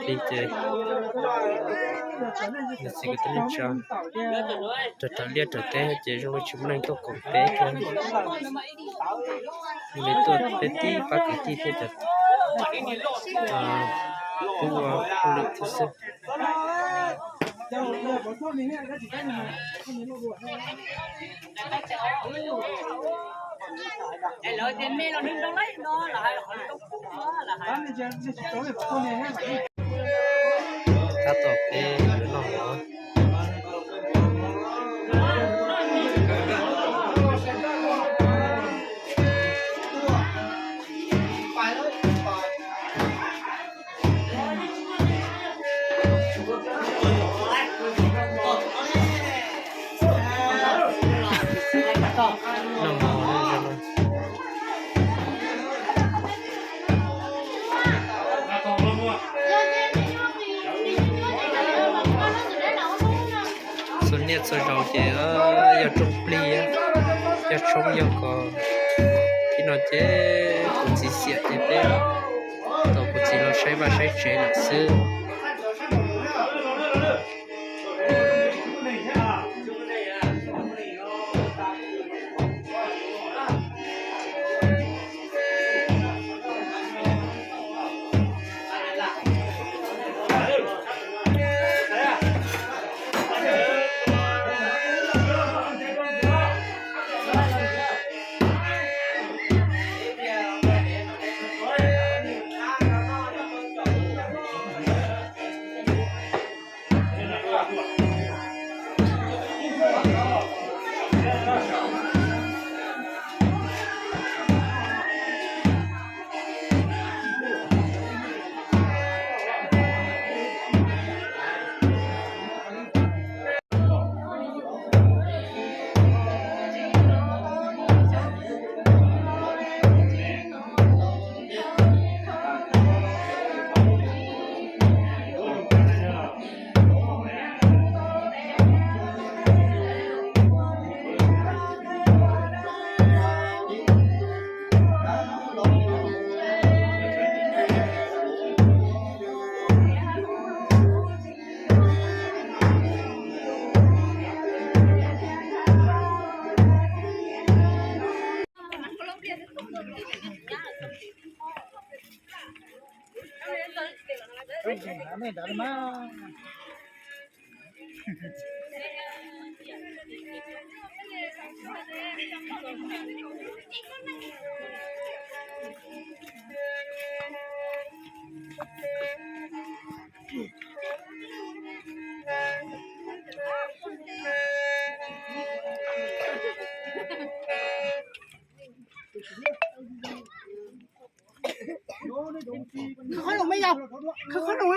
Li ces niam txiv kwv tij neej tsa raws raws liaj raws teb ces zoo li tsis muaj neeg tuaj koom peb thiab. Li tuaj peb tib pab kwv tij thiab cov tub ua hauj lwm thiab xwb. Tab tom peb yuav noj mov. Txhua niaj txhua zaus ces yog rooj plig, yog tshoob yog kos. Tib no ces kuv txiv xiam ces peb tos kuv txiv los saib vaj saib tsev lawm xwb.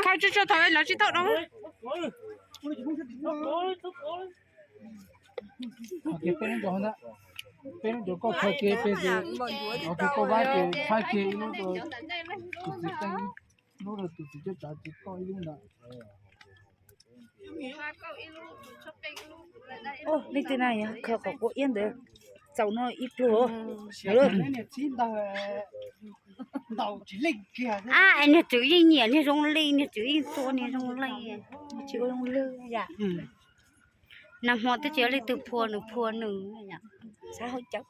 Khaws tso tso thaum lawv tsis tau no. Peb lub ntawd koj khaws kiag peb ces, koj vab ces thaij kiag ib lub rau tus txiv, ib lub rau tus txiv coj tsav ces koj ib lub ntawd. Leej twg na yog khaws qhov quav iab ntawd, txaus no ib pluag. A, niag tswv yeej nyiam niag zoo li, niag tswv yeej tua niag zoo li, tsis ua zoo lwg yam. Nag hmo twb tsis yog leej twg phua nws, phua nws. Sab hauv cav,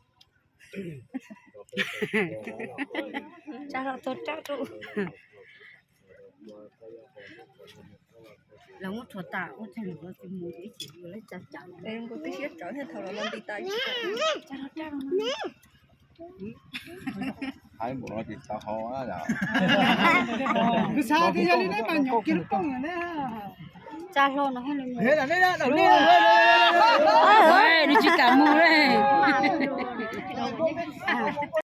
sab hauv tog rab rau. Lawv muab rhuav tas ua tsaug, lawv tsis mus ib chim lawv tsa tsam. Kuv twb siab tsawv thiab, thaum los nti tas. Tsa hlo no, nws tsis kam mus li.